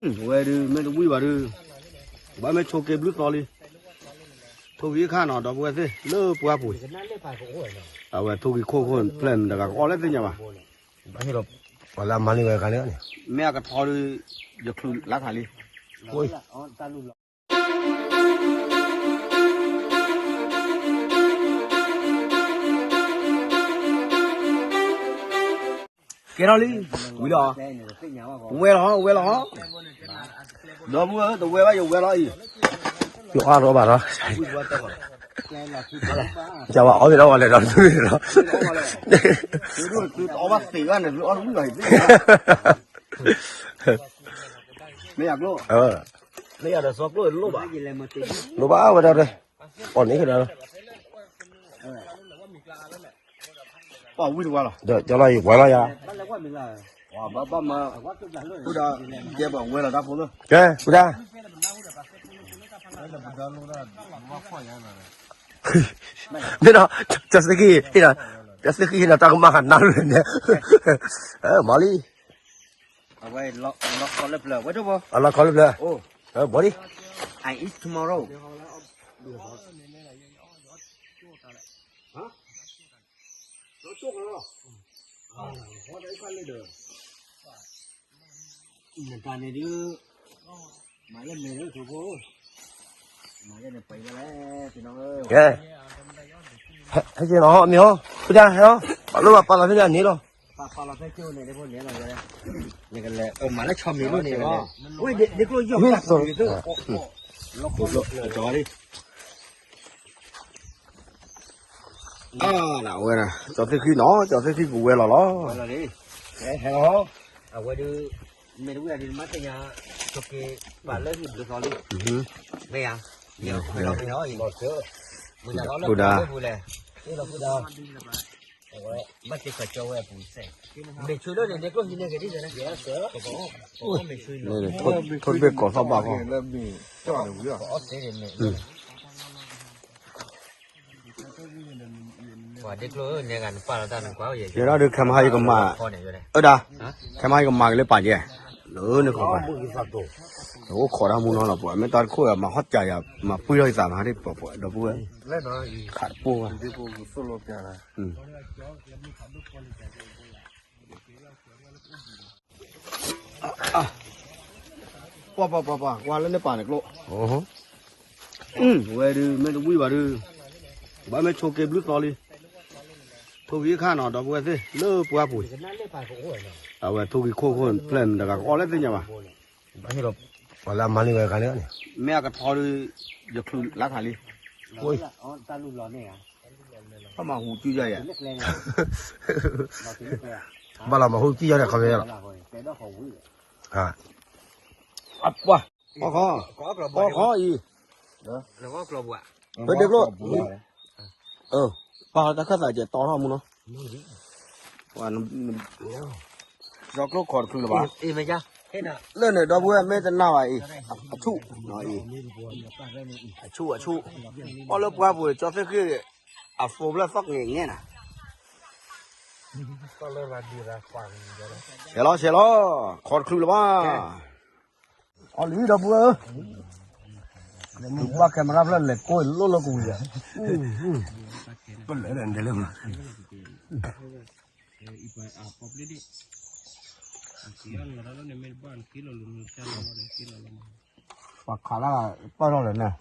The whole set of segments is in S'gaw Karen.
ဝဲဒုး မ့ၢ်တဝံၣ်ဘၣ်ဒုး ဘၣ်မ့ၢ်ဆိးက့ဘျုးသီလံ. ထိၣ်ဂံၢ်ခါနီၤ ဒီပုၢ်ဝဲၢ်သ့ၣ် လၢပှၢ်ပူၤ, အဝဲထိၣ်ဂံၢ်ခိၣ်ခိၣ်ဖျဲၣ်မတၤဂၤကအီၣ်လဲၣ်သ့ၣ်ညါဘၣ်. ပှၤလၢအမၤလံဝဲဂၤန့ၣ်, မ့ၢ်အကထီဒုး ယချုးလါခါလံ. ကဲထီၣ်လံ, ဝံၤလီၤ, ဝဲလီၤ ဝဲလီၤ, ဒီပုၢ်ဝဲၢ် တဝဲဘၣ် ယဝဲလီၤအံၤ, ယအီၣ်ထီၣ်ဘၣ်ဒီး, ကဘၣ်အီၣ်မ့ၤဒီးဝဲလဲၣ်ဒီး, သုအီၣ်ဘၣ်သ့ဘၣ်န့ၣ် သုအီၣ်တဝံၣ်လီၤအံၤ, မ့ၢ်ယကျိၣ်, မ့ၢ်ယဒီးစီကျိၣ်လိၣ်ဘၣ်, လိၣ်ဘၣ်ဝဲဒၣ်, အီၣ်န့ၣ်ကဒီး ပှၤဝံၣ်တဝါလီၤ, ဒီးကၠီလီၤယံၤဝါလီၤယၤ, ဘၣ်မၤ, ကဲဘၣ်ဝဲလီၤတၢ်ဖိလၢ, ကဲ, ဝံၣ်ဒၣ်, မ့ၢ်ဒီး, ကၠီသ့ၣ်ခံ, ကၠီသ့ၣ်ခံဟ့ၣ်ဒီးတၢ်ကမၣ်ဟးနါရံၣ်န့ၣ်, မၤလံ, အလီၤခီလၢပျၢၤ, ဘီလံ, နတၢ်န့ၣ်ဒုး, မၤလၢမဲာ်လၢထူဖိ, မၤလၢနပှဲၤလၢ, ကဲ, ဟဲက့ၤနီၤ မ့ၢ်ဟီ, ဖုဒၣ်ဟဲလီၤ, ပာ်လီၤပာ်လီၤဖဲန့ၣ်န့ၣ်လီၤ, ပာ်လီၤဖဲကၠိန့ၣ်, နကလဲၤမၤလၢဆီမံၤလိၣ်န့ၣ်လီၤ, ဝဲဒ်ကျိယီၢ်, လီၤခီလၢပျၢၤ, အဝဲဒၣ် ကၠီသ့ၣ်ခံနီၤ ကၠီသ့ၣ်ခံကဝဲၤလီၤလီၤ, ဟဲလီၤ, အဝဲဒုး, မ့ၢ်တဝံၣ်အဒုးမ့ၢ်သ့ၣ်ညါ, ဆိးက့, ပာ်လၢဟံၣ်ဘျုးသီလံ, မ့ၢ်ဧါ, မ့ၢ်လီၤ, ဖုဒၣ်, ဖုဒၣ်, ဘၣ်တ့ၢ်ခီကၠီဝဲအပူၤစဲး, မ့ၢ်ဆူလၢန့ၣ် ဒ်ကျိဟံးန့ၢ်က့ၤဒ်လဲၣ်, ထိၣ်ဘ့ၣ်ကိးသီဘၣ်ဃီ, ပှၤဒ်ကျိန့ၣ်ဂၤနပာ်လီၤတၢ်နကွၢ်, ယဲဒၣ်ဒုးခဲမဟါယကမၤ, အဒၣ်, ခဲမဟါယကမၤက့ၤလၢပာ်ကဲ, လၢနကီၢ်ပှၤ, အိၣ်ခိးတၢ်မူနီၤလီၤပှၤ, မ့ၢ်တၢ်တခိၣ်မၤဟီၣ်စၢ်ယၤ, မၤပှံၢ်ထီၣ်ယသးမးဒ်ပှၤပှၤဒီပုၢ်ဝဲၢ်, ခးတပိၢ်ဘၣ်, ပှၤပှၤပှၤပှၤ ကွၢ်လၢန့ၣ်ပာ်န့ၣ်ကျိ, ဝဲဒုး မ့ၢ်တဝံၣ်ဘၣ်ဒုး, ဘၣ်မ့ၢ်ဆိးက့ဘျုးသီလံ, ထိၣ်ဂံၢ်ခါနီၤ ဒီပုၢ်ဝဲၢ်သ့ၣ် လၢပှၢ်ပူၤ, အဝဲထိၣ်ဂံၢ်ခိၣ်ခိၣ်ဖျဲၣ်မတၤဂၤကအီၣ်လဲၣ်သ့ၣ်ညါဘၣ်, ပှၤလၢအမၤလံဝဲဂၤန့ၣ်, မ့ၢ်အကထီဒုး, ယချုးလါခါလံ, ဘၣ်မၤဟူးစုယၤယၤ, ဘၣ်လီၤမၤဟူးစုယၤန့ၣ်ခီဖျိလီၤ, အပှၤ, ပှၤခီ, ပှၤခီအံၤ, ပဒ့ကျိ, ပှၤတၢ်ခၢၣ်သးကဲတီထီၣ်မူနီၤ, စီကျိခိးတချုးလၢၤဘၣ်, လၢန့ၣ်ဒီပုၢ်ဝဲၢ်မ့ၢ်တနာ်ဘၣ်အံၤ, အဆူၣ်, အဆူၣ်အဆူၣ်, အီၣ်လၢပှၢ်ပူၤ ကၠီသ့ၣ်ဃ့ၣ်, အသိးဖျၢၣ်သီၣ်ကငဲၤန့ၣ်, ဆဲးလီၤဆဲးလီၤ, ခိးတချုးလၢၤဘၣ်, အီၣ်လံဒီပုၢ်ဝဲၢ်ဧၢ, ဘၣ်ခဲမရၣ်ဖျၢၣ်လဲၤကိးလိၣ်လၢကဝံၤယၤ, ပလဲၤဒၣ်ဒဲလၢ, ပှၤခးလၢပၢၢ်ထီၣ်လဲၣ်န့ၣ်,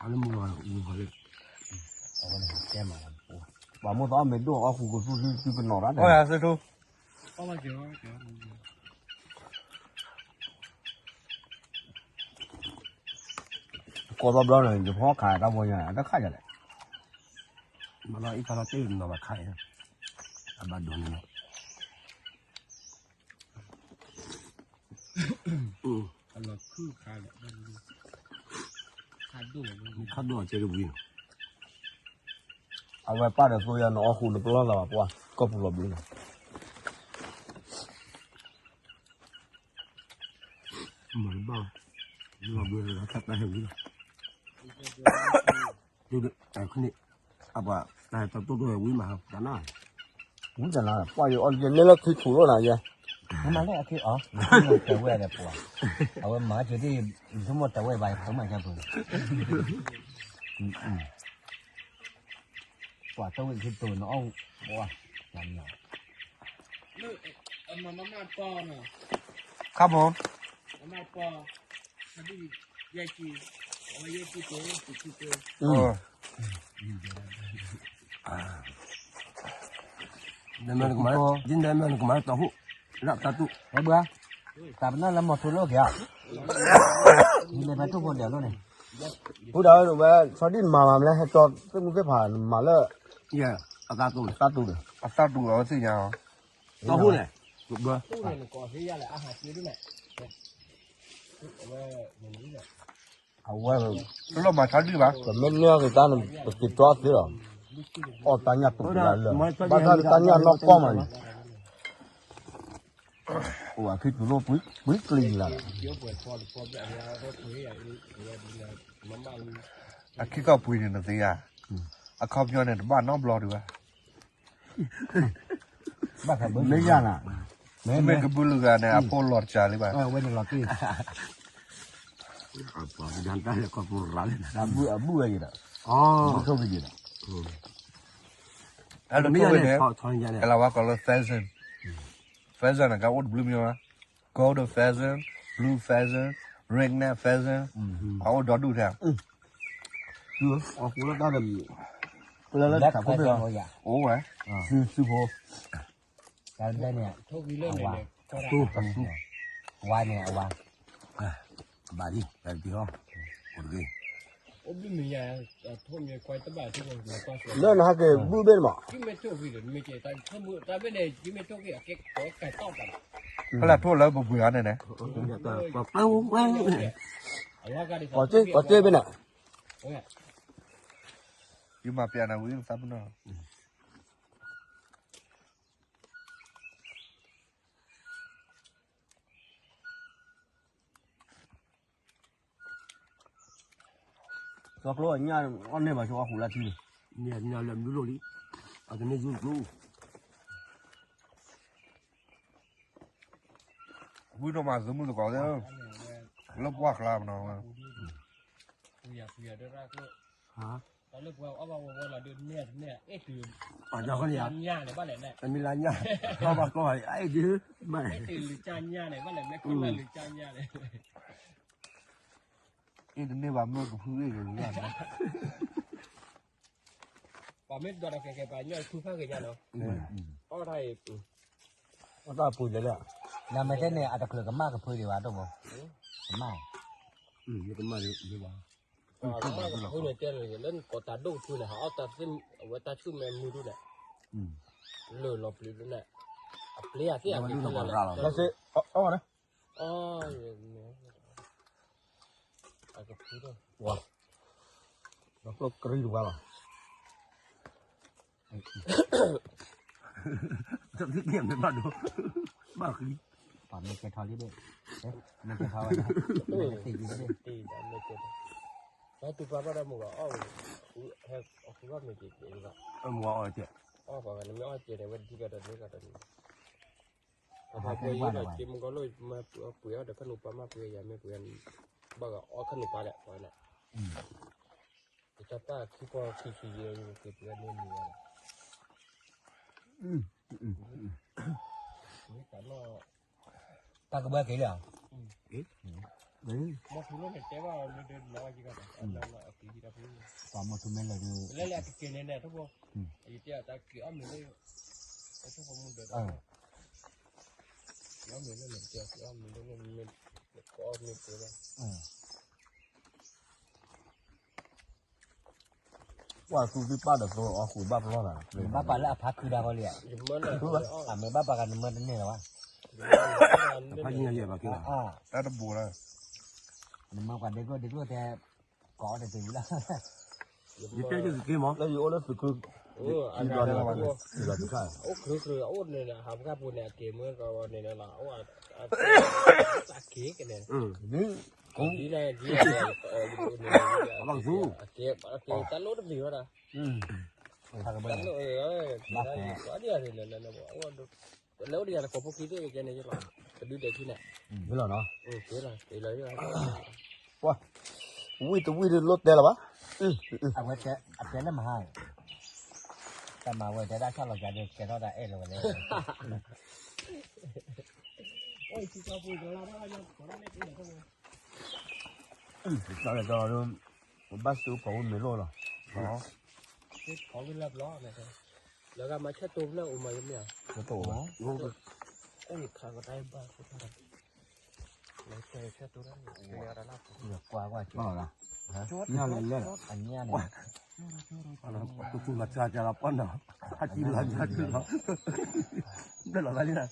အလၢမူလီၤ, ပှၤမိၢ်သး မ့ၢ်ဒိၣ်အီၣ်ဃူကသူၣ်သုကနီၤတၢ်, ကိးသီဘျီန့ၣ် ယဖီခးတၢ်ဖိညါ အတခါယၤလဲၣ်, မ့ၢ်လီၤအံၤခါလီၤတ့ၢ်နီၤဘၣ်ခါအံၤ, အဘၣ်ဒိးန့ၣ်လီၤ, ခါဒိၣ်အကဲတဝံၤ, အဝဲပၢ်ဒီးသိယၤ နအီၣ်ဃူနပလီၢ်သးဘၣ်ပှၢ် ကီၢ်ပူၤလီၤဘျုးလီၤ, မၤတဘၣ်, လီၤဘျုးလီၤခါတၢ်ဟဲဝံၤလီၤ, အပှၤတၢ်ဟဲတၢ်တိၢ်တိၢ်ဟဲဝံၤမး တၢ်နၢ်, ဝံၤတနၤ ပှၢ်ယအီၣ်လၢမ့ၢ်လၢခံထူၣ်လိၣ်နၤယဲ, နမၤလၢအခံအီၤ, တဲဝဲဒီးပှၤ, အဝဲမၤက့ၤဒ် ဆိကမိၣ်တဲဝဲဘၣ် ပမၤကပူၤ, ပှၤတဲဝဲခံတိၤနအီၣ်, ပှၤ, ခါဘိ, ဒ်နမၤနကမၤတီၢ်ဟူး, လၢတၢ်တူၢ်, ဘၣ်, တၢ်ပနီၣ်လၢမီၤထူလိၣ်က့ၤဧါ, နလဲၤဖဲထူၣ်ဖိဒဲးလိၣ်န့ၣ်, ဖူဒၣ်ဝဲဝဲ ဆီဒံၣ်နမၤမၤမလဲၣ် ဟဲကၠီသ့ၣ်မုၢ်သ့ၣ်ဖးနမၤလၢ, အသးတူၢ်န့ၣ်, အသးတူၢ်အီၤသ့ၣ်ညါအီၤ, တီၢ်ဟူးန့ၣ်, အဝဲ, တလိၣ်မၤဆီဒံၣ်ဘၣ်, ပမ့ၢ်န့ၢ်က့ၤတၢ်န့ၣ် ပက့ၤတီသ့လီၤ, အီၣ်တၢ်ညၣ်ပူၤလၢ, ဘၣ်တၢ်တၢ်ညၣ်နီၢ်ကီၢ်မးန့ၣ်, အိၣ်အခံတူၢ်လိာ်ပှံၤကျံၤလၢ်, အခံကီၢ်ပှံၤန့ၣ်နသ့ဧါ, အခီပညီန့ၣ် တဘၣ်နီတဘျီဒံးဘၣ်, မ့ၢ်ယၤနၤ, မ့ၢ်ကဘုးလုၢ်ဂၤန့ၣ် အဖိလီၤတစှၤလံဘၣ်, ဝဲန့ၣ်လီၤတံၢ်, တၢ်ဘုၣ်အဘုၣ်ဝဲယံၤဒီး, ဘုၣ်ထိၣ်ကယံၤဒီး, အဲၣ်ဒိးထိၣ်ဝဲန့ၣ်, ကလၤဝါကိးလၢ pheasant, pheasant န့ၣ် ကအိၣ်တဘျုးမံၤဘၣ်, golden pheasant, blue pheasant, ringneck pheasant, အအိၣ်ဒီဒူၣ်ထဲ, အဃိလၢတၢ်, လၢတၢ်ခိၣ်ဖဲ, အိၣ်ဝဲ, စုဖိ, တၢ်ဘျဲၣ်န့ၣ်, အဝါ, ဝါန့ၣ်အဝါ, ဘၣ်လံ, တၢ်တက့ၢ်ဟီ, အိၣ်တဂ့ၤ, လၢနဟဲက့ၤဘုၣ်ဘ့ၣ်မး, ဖဲလဲၣ်ထိၣ်လၢပပှ့ၤအီၤန့ၣ်န့ၣ်, ကီၢ်စ့ဘ့ၣ်န့ၣ်, ယမၤပျးနၤဝံၤသးပနီၣ် စီၤကျိအညၣ်အီၣ်န့ၢ်ဘၣ်ဆိအီၣ်ဃူလၢထံန့ၣ်, ညၣ်လၢမနုၤလိၣ်လံ, အတန့ၢ်ယူကျိ, ဝံၤဒီးမၤသမုၢ်သကိးသ့ၣ်, လၢပှၢ်ကျါမနီၤ, တမံၤလၢညၣ်, ဘၣ်လဲၣ်, အ့ၣ်တန့ၢ်ဘၣ်မ့ၢ်ကဖုအ့ၣ်ဂ့ၤ, ပှၤမ့ၢ်ဒိးတၢ်ကဲကဲပှၤညီဖုဖးဂ့ၤညါနီၤ, အီၣ်တၢ်အံၤ, အီၣ်တၢ်ပူၤလဲၣ်, နမ့ၢ်တဲန့ၣ် အတချုးကမၣ်ကဖုဒံးဘၣ်, တဘီ, ကမၣ်, ကမၣ်, ကမၣ်ကဖုန့ၣ်တဲန့ၣ် လၢနကိးတၢ်ဒိၣ်ကဖုန့ၣ် ဟးအီၣ်တၢ်သ့ၣ်, အဝဲတၢ်ဆူၣ်မဲမုၢ်ဒိၣ်န့ၣ်, လၢလီၤပျံၤဒိၣ်န့ၣ်, အပျ့ၤအသ့ၣ်အကဖုလီၤ, အီၣ်ဝဲန့ၣ်, အကဖု, ဝါ, ဒီးကျိကရံတဝါလီၤ, တမ့ၢ်ဘၣ်ဒိ, ဘၣ်ဃံ, ပှၤမ့ၢ်ကဲထီၣ်လံဘ့ၣ်, မ့ၢ်ကဲထီၣ်ဝဲ, မ့ၢ်ကဲထီၣ်, ဟဲတူၢ်ပှၤဘၣ်ဒီးမုၢ်ဂီၤအီၣ်, ဟဲအီၣ်ဃုဘၣ်မ့ၢ်က့ၤက့ၤ, မုၢ်ဂီၤအီၣ်ကဲ, အီၣ်ပှၤဂၤနမ့ၢ်အီၣ်ကဲန့ၣ် ဝဲဒ်ကဒီးန့ၣ်ကဒီးန့ၣ်, ပှၤပှ့ၤအီၣ်ဒီးက့ၤမုၢ်ဂီၤလိၣ်, ပှ့ၤအီၣ်ဒီးခါနုာ်ပှၤမ့ၢ်ပှ့ၤယၤမ့ၢ်ပှ့ၤ, ဘၣ်ဂၤအီၣ်ခါနုာ်ပှၤလဲၣ်ပှၤန့ၣ် ကတၢ်ပာ်ခံပီခံဆံယဲၢ်က့ၤပှၤန့ၣ်မုၢ်ဂီၤန့ၣ်, တၢ်ကဘၣ်က့ၤလၢ, မ့ၢ်ထူလၢန့ၣ်တဲဘၣ်လၢဒၢနီၤက့ၤကဒီး, ပှၤမ့ၢ်ထူမဲလၢဒၢ, လၢလၢအကက့ၤန့ၣ်န့ၣ် ထီဘိ, ယတဲအတၢ်က့ၤအီၣ်မ့ၢ်လၢ, ထီဘိမုၢ်ဒၢ, က့ၤအီၣ်မ့ၢ်လၢန့ၣ် က့ၤအီၣ်မ့ၢ်လၢန့ၣ်, မ့ၢ်က့ၤအီၣ်မ့ၢ်က့ၤလၢ ပှၤသူသ့ၣ်ပာ်ဒီးသိအီၣ်ဃုာ်ဘၣ်ပလီၢ်သး, ဘၣ်ပာ်လၢအဖါခုဒါဃီလံ, အမ့ၢ်ဘၣ်ပာ်ကနမၢတန့ၢ်လၢၤဘၣ်, ဖါညါယဲဘၣ်က့ၤ, တၢ်တဘိလၢ, နမၢပှၤဒဲကျိၣ်ဒဲကျိၣ်တဲ, ကိးအီၤတသ့ဝံၤလၢ, ယတဲယက့ၤမး, လၢယအိၣ်လၢသုးခု, အိၣ်ခရၢခရၢအအိၣ်န့ၣ် ဟးပှၢ်ပူၤန့ၣ် အက့ၤမ့ၢ်ကီန့ၣ်လီၤ, အအိၣ်, အက့ၤကန့ၣ်, အက့ၤတၢ်လိၣ်တမံၤဝဲဒၣ်, တၢ်လိၣ်, အဝဲဒၣ်န့ၣ်, အဝဲဒၣ်, လၢအိၣ်ဒီးယၤတကိးဖိခံသ့ၣ်ကဲန့ၣ်လီၤ, တဒုဒဲးခံန့ၣ်, လီၤနီၤ, ပှၤ, ဝံၣ်တဝံၣ်ဒုးလိၣ်တဲလၢၤဘၣ်, အဝဲတဲလၢမဟါ, တၢ်မၤဝဲတဲဒၣ်ဆၣ်လီၤကၤဒုးကဲထီၣ်တၢ်အဲၣ်လီၤဝဲလဲၣ်, ဘၣ်စုဖီဝံၣ်မ့ၢ်လိၣ်လီၤ, လၢဂၤမၤဆၢတိဖျၢၣ်အိၣ်မးယမ့ၢ်ဧါ, အိၣ်ယခါကတၢၢ်ဘၣ်, ကွၢ်ကွၢ်, ညါလၢလၢ, အညါန့ၣ်, တကူမၤစၢ်ကလီၤပှၢ်နီၤ, ဟးကံလီၤညါကလီၤ, ဘျၢလီၤသးလံ,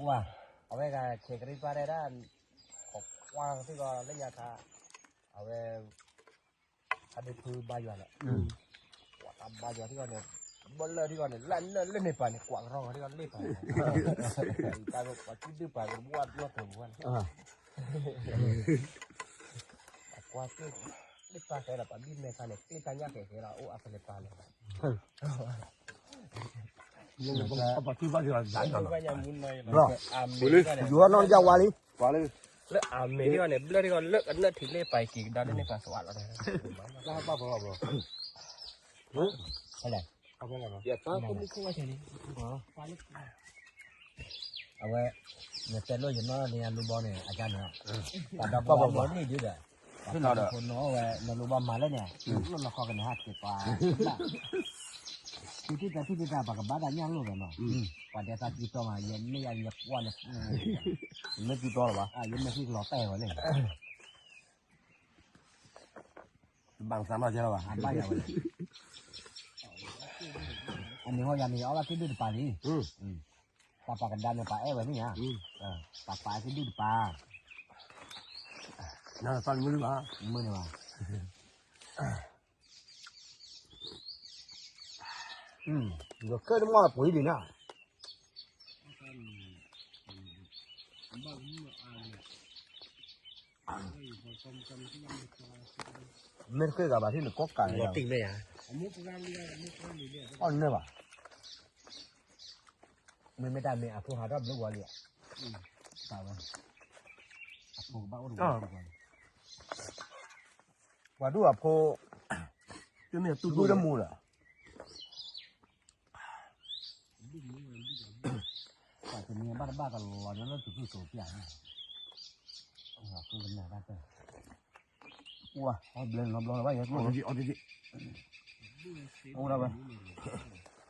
ဝါ, အဝဲဂၤဆဲးကရံၣ်ပၢ်တဲဒၣ်, ခိးကွၢ်သ့ၣ်ကီးလၢညါခါ, အဝဲ အဒုးဖုဘါယွၤန့ၣ်, ကွၢ်တၢ်ဘါယွၤထံဂီၢ်န့ၣ်, ဘၣ်လၢထံဂီၢ်န့ၣ် လၢလၢန့ၣ်ပာ်န့ၣ် ကွၢ်ကရီဂီၤထံဂီၢ်လ့ၣ်ပာ်န့ၣ်, တၢ်ပှၤကံဒုၣ်ပာ်ကဘၣ်ဒွးကၢၤပူၤန့ၣ်, အကွၢ်က့ၤ, လ့ၣ်ပာ်ဃဲဒီးပှၤဘံၣ်မဲာ်ခါန့ၣ် ကျ့တၢ်ညၣ်ဃဲဃဲဒီး အိၣ်အကလဲၤပာ်လဲၤ, ယူၤနီၢ်ယၢ်ဝါလံ, လၢအမဲာ်ထံဂီၢ်န့ၣ် ဘျၢထံဂီၢ်လၢကနၢၣ်ထံးလ့ၣ်ပာ်က့ၤကဒါလၢန့ၣ်ပာ်စဝးလီၤ, အဝဲ, နတဲလိာ်ယနီၢ်န့ၣ် ယလူဘီန့ၣ် အကါန့ၣ်, ပှၤဒီးပှၤမၤန့ၢ်ဒုဒီး, ပှၤဒီးဖိနီၢ်ဝဲ နလူဘီမၤလၢန့ၣ်, လၢလီၤခီကန့ၣ်ဟးက့ၤပှၤ, ထံၣ်တၢ်ထံၣ်တၢ်ပှၤကဘၣ်တၢ်ညၣ်လိာ်ဒီးနီၤ, ပှၤဒဲးသးကံတီမး ယမ့ၢ်ယၤယကွၢ်န့ၣ်, မ့ၢ်ကံတီလီၤဘၣ်, ယမ့ၢ်ကံကလီၤတဲာ်ဝဲန့ၣ် ဘၣ်သးနီၢ်ကဲလီၤဘၣ်, ဘၣ်ယၤဝဲ, အန့ၣ်ဟီယၤန့ၣ် အီၣ်ဘၣ်က့ၣ်ဒုၣ်တပၤလံ, ပှၤပာ်ကဒါန့ၣ် ပှၤအဲၣ်ဝဲန့ၣ်ဧါ, ပှၤပာ်က့ၣ်ဒုၣ်တပၤ, မုၢ်န့ၣ်ဘၣ်, ယကၢၣ်တမီၢ်ပှ့ၤဒံးနၤ မ့ၢ်တဃ့ၢ်ဂၤဘၣ်ထံၣ်နကိးကးန့ၣ်, အီၣ်နၢ်ဘၣ်, မ့မ့ၢ်တၢ်မ့ၢ်အဖိဟးထီၣ်ဘျုးဂီၤလံ, ဝဲ, အဖိကဘၣ်အိၣ်တဝီ, ပှၤဒူၣ်အဖိ, တမ့ၢ်သူၣ်ဒူၣ်တမူလၢာ် ပှၤတနံၤဘၣ်တဘၣ်ကလီၤလၢသုးခိၣ်စိၤပျၢ်န့ၣ်, ပှၤဘျဲနီဘျီလီၤဘၣ်ယဲ, အိၣ်ဒၣ်ဝဲ, ဘျီဒူၣ်န့ၣ် ဖါတံၢ်အဂီၢ်ဘျီဒူၣ်န့ၣ်,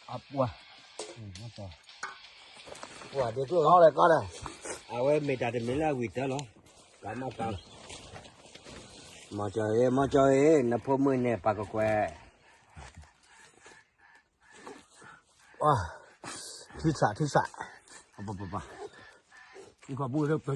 အပှၤ, ပှၤဒ်ကျိၣ်လီၤလဲၣ်ကီၢ်ဒီး, အဝဲမ့ၢ်တၢ်တမံၤလၢအဝံၤတၢ်လီၤ, ကမၤကၤလီၤ, မၤကၠီအ့ၣ် မၤကၠီအ့ၣ် နဖိမုၣ်န့ၣ်ပာ်ကကွဲၢ်, ထံဆး ထံဆး, ပပပ, နကဘူၣ်လၢပ